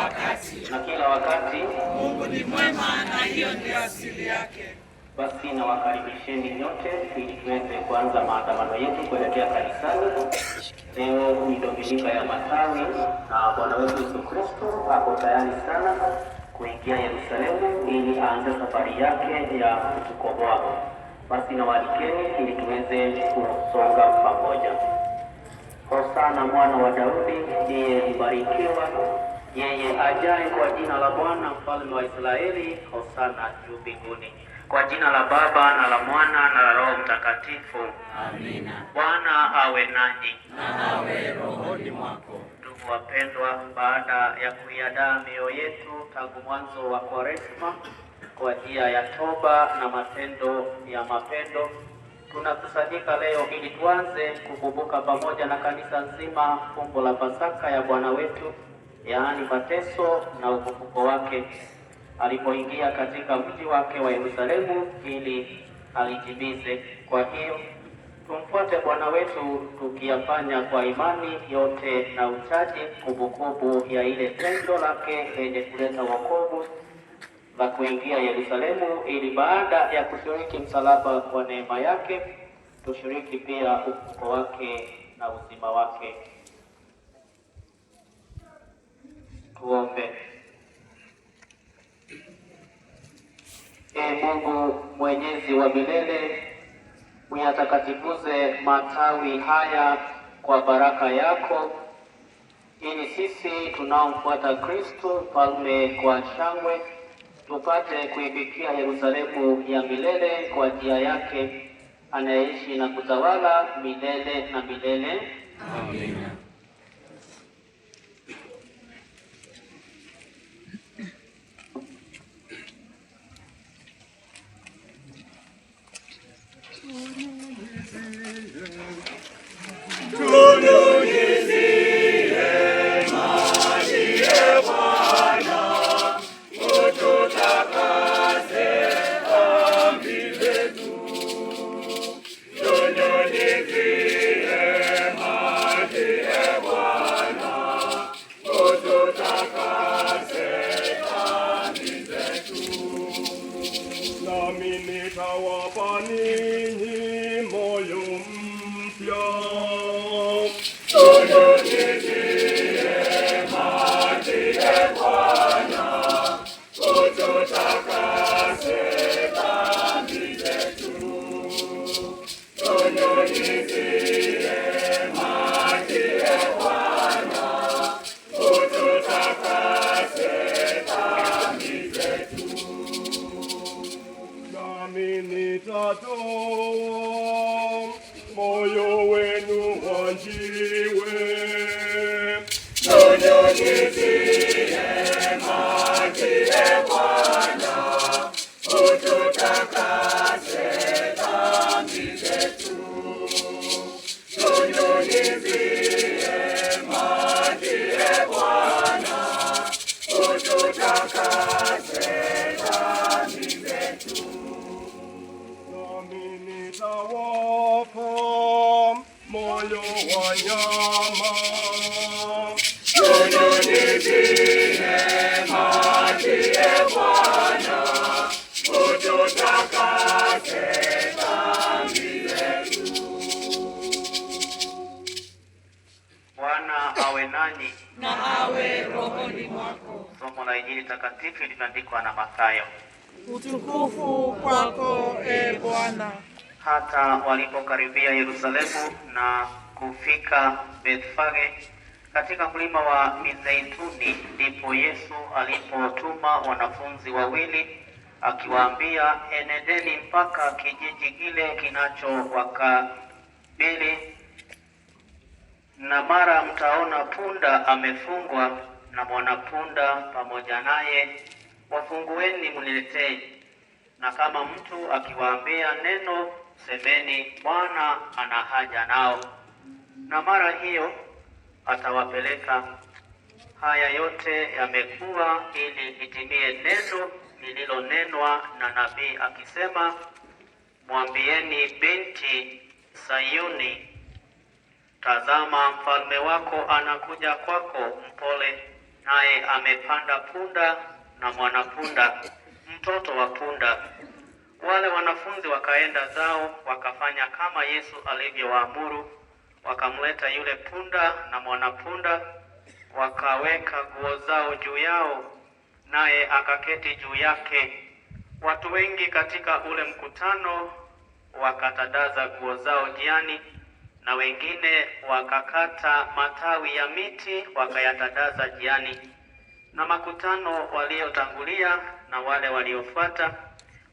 wakati. Na kila wakati. Mungu ni mwema na hiyo ndiyo asili yake. Basi nawakaribisheni nyote ili tuweze kuanza maandamano yetu kuelekea kanisani. Leo ni Dominika ya Matawi na Bwana wetu Yesu Kristo ako tayari sana kuingia Yerusalemu ili aanze safari yake ya kutukomboa. Basi nawaalikeni ili tuweze kusonga pamoja. Hosana mwana wa Daudi, ndiye mbarikiwa yeye ajaye kwa jina la Bwana mfalme wa Israeli. Hosana juu mbinguni. Kwa jina la Baba na la Mwana na la Roho Mtakatifu. Amina. Bwana awe nanyi. Na awe rohoni mwako. Ndugu wapendwa, baada ya kuiandaa mioyo yetu tangu mwanzo wa Kwaresma kwa njia ya toba na matendo ya mapendo, tunakusanyika leo ili tuanze kukumbuka pamoja na kanisa nzima fumbo la Pasaka ya Bwana wetu, yaani mateso na ufufuko wake, alipoingia katika mji wake wa Yerusalemu ili alitimize. Kwa hiyo tumfuate Bwana wetu tukiyafanya kwa imani yote na uchaji kumbukumbu ya ile tendo lake lenye kuleta wokovu la kuingia Yerusalemu, ili baada ya kushiriki msalaba kwa neema yake tushiriki pia ufufuko wake na uzima wake. Tuombe. Ee Mungu mwenyezi wa milele, uyatakatifuze matawi haya kwa baraka yako, ili sisi tunaomfuata Kristo mfalme kwa shangwe tupate kuifikia Yerusalemu ya milele kwa njia yake anayeishi na kutawala milele na milele. Amina. Nami nitawapa ninyi moyo mpya. Nami nitatoa moyo wenu wa jiwe. Nami nitawapa moyo wa nyama. Bwana awe nanyi. Na awe rohoni mwako. Somo la Injili takatifu lililoandikwa na Mathayo. Utukufu kwako, e Bwana. Hata walipokaribia Yerusalemu na kufika Bethfage katika mlima wa Mizeituni, ndipo Yesu alipotuma wanafunzi wawili akiwaambia, enendeni mpaka kijiji kile kinachowakabili, na mara mtaona punda amefungwa na mwanapunda pamoja naye, wafungueni mniletee. Na kama mtu akiwaambia neno, semeni, Bwana ana haja nao, na mara hiyo atawapeleka. Haya yote yamekuwa ili litimie neno lililonenwa na nabii akisema, mwambieni binti Sayuni, tazama mfalme wako anakuja kwako, mpole, Naye amepanda punda na mwanapunda, mtoto wa punda. Wale wanafunzi wakaenda zao, wakafanya kama Yesu alivyowaamuru, wakamleta yule punda na mwanapunda, wakaweka nguo zao juu yao, naye akaketi juu yake. Watu wengi katika ule mkutano wakatadaza nguo zao njiani, na wengine wakakata matawi ya miti wakayatadaza njiani. Na makutano waliotangulia na wale waliofuata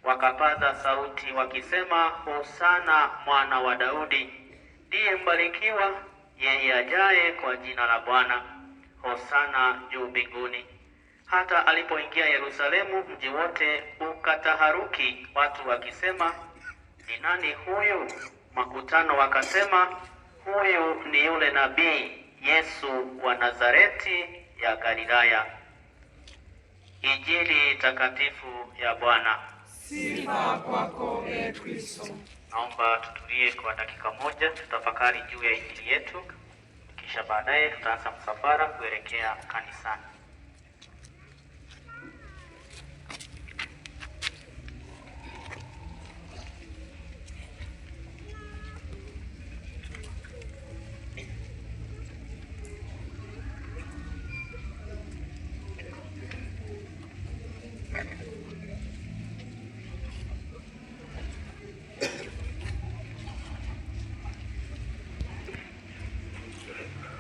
wakapaza sauti wakisema, Hosana mwana wa Daudi, ndiye mbarikiwa yeye ajaye kwa jina la Bwana, Hosana juu mbinguni. Hata alipoingia Yerusalemu, mji wote ukataharuki, watu wakisema, ni nani huyu? Makutano wakasema, huyu ni yule nabii Yesu wa Nazareti ya Galilaya. Injili takatifu ya Bwana. Sifa kwako e Kristo. Naomba tutulie kwa dakika moja, tutafakari juu ya injili yetu, kisha baadaye tutaanza msafara kuelekea kanisani.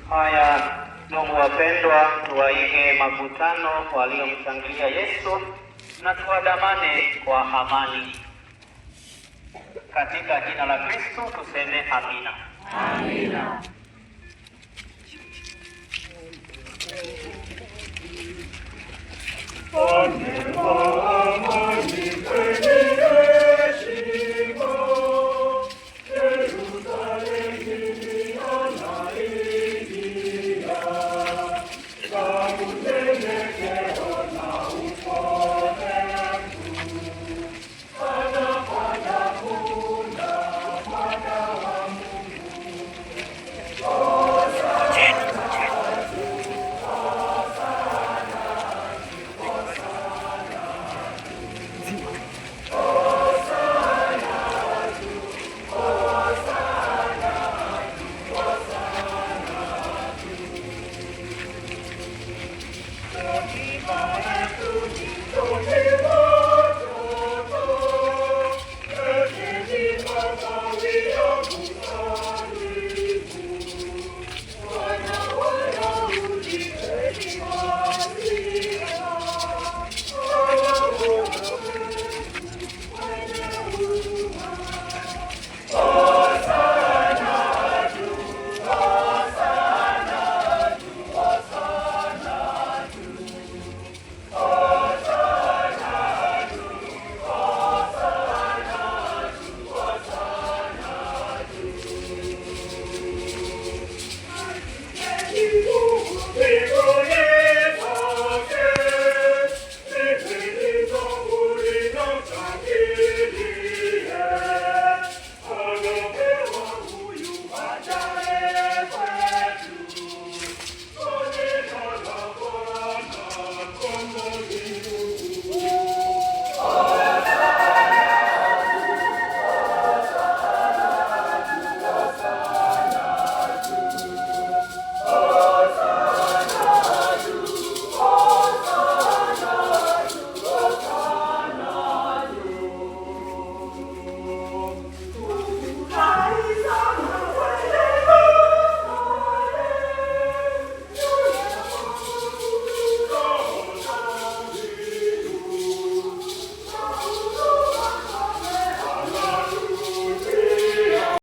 Haya, ndugu wapendwa, tuwaige makutano waliomshangilia Yesu na tuandamane kwa amani. Katika jina la Kristo tuseme amina. Amina. Amani kwenye